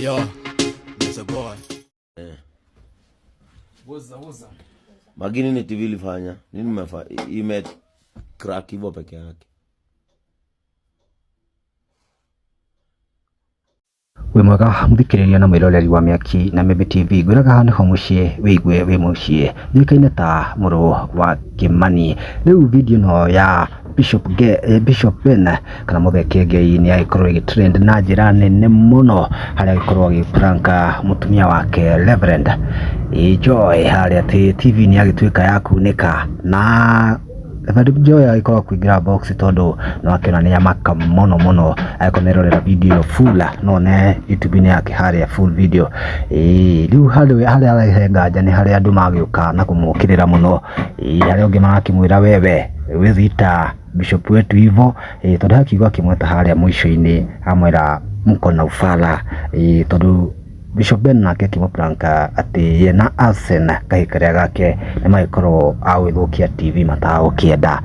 Yo, Mr. Boy. Woza woza. Magini ni TV ilifanya nini? Umefa ime crack hivyo peke yake. Wĩ mwega mũthikĩrĩria na mwĩroreri wa Mĩaki na Mĩmbi TV, ngwĩraga haha nĩho mũciĩ wĩigue wĩ mũciĩ, njũĩkaine ta mũrũ wa Kĩmani. Rĩu video ĩno ya Bishop, Ge, Bishop Ben kana Mũthee Kĩengei nĩ agĩkorwo ĩgĩ trend na njĩra nene mũno harĩa agĩkorwo agĩ mũtumia wake Reverend Joy harĩa atĩ TV nĩ yagĩtuĩka ya kunĩka na Reverend Joy agĩkorwo kũingĩra box tondũ no akĩona nĩ amaka mũno mũno. Agĩkorwo nĩerorera video ĩyo full, no one YouTube-inĩ yake harĩa full video. Ĩĩ rĩu harĩa arehe nganja nĩ harĩa andũ magĩũka na kũmũkĩrĩra mũno. Ĩĩ harĩa ũngĩ marakĩmwĩra wewe huwezi ita bishop wetu hivo. Ĩĩ tondũ he kiugo akĩmweta harĩa mũico-inĩ amwĩra mko na ufala. Ĩĩ tondũ Bishop Ben nake akĩmũ-prank atĩ ye na Arsene kahĩ karĩa gake nĩmagĩkorwo a gwĩthũkia TV matagũkĩenda.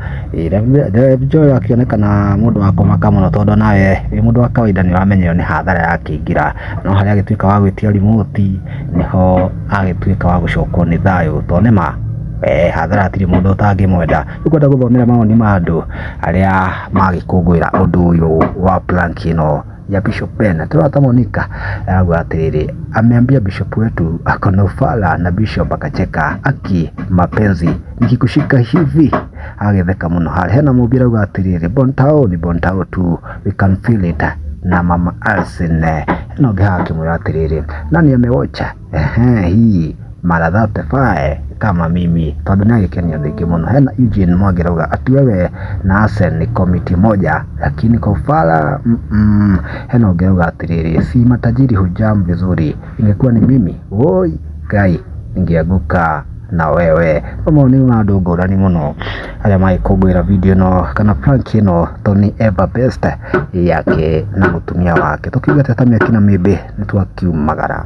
Rev Joy akĩonekana mũndũ wa kũmaka mũno tondũ nawe wĩ mũndũ wa kawaida nĩ ũramenya ĩyo nĩ hathara yakĩingĩra, no harĩa agĩtuĩka wa gwĩtia remote nĩho agĩtuĩka wa gũcokwo nĩ thayũ tondũ nĩma hathara hatirĩ mũndũ ũtangĩmwenda. Rĩu ngwenda gũthomera mawoni ma andũ arĩa magĩkũngũĩra ũndũ ũyũ wa prank ĩno ya Bishop Ben. Tũrona ta Monica arauga atĩrĩrĩ, ameambia bishop wetu ako na ufala na bishop akacheka, aki mapenzi nikikushika hivi, agĩtheka mũno. Harĩa hena mũmbi arauga atĩrĩrĩ, Bontao ni Bontao tu, we can feel it na mama Arsene. Hena ũngĩ haha akĩmwĩra atĩrĩrĩ, nani amewocha ehe hii mara 35 kama mimi, tondũ nĩ agĩkenia andũ aingĩ mũno. Hena Eugene Mwangi arauga ati wewe na Arsene ni komiti moja lakini kwa ufala Hena ũngĩ arauga atĩrĩrĩ, si matajiri hujam vizuri, ingekuwa ni mimi woi Ngai ningeanguka na wewe. Mamwe nĩ ma andũ ngũrani mũno arĩa magĩkũngũĩra video ĩno kana prank ĩno tondũ nĩ ever best yake na mũtumia wake. Tũkiuga atĩ ta Mĩaki na Mĩmbi nĩ twakiumagara.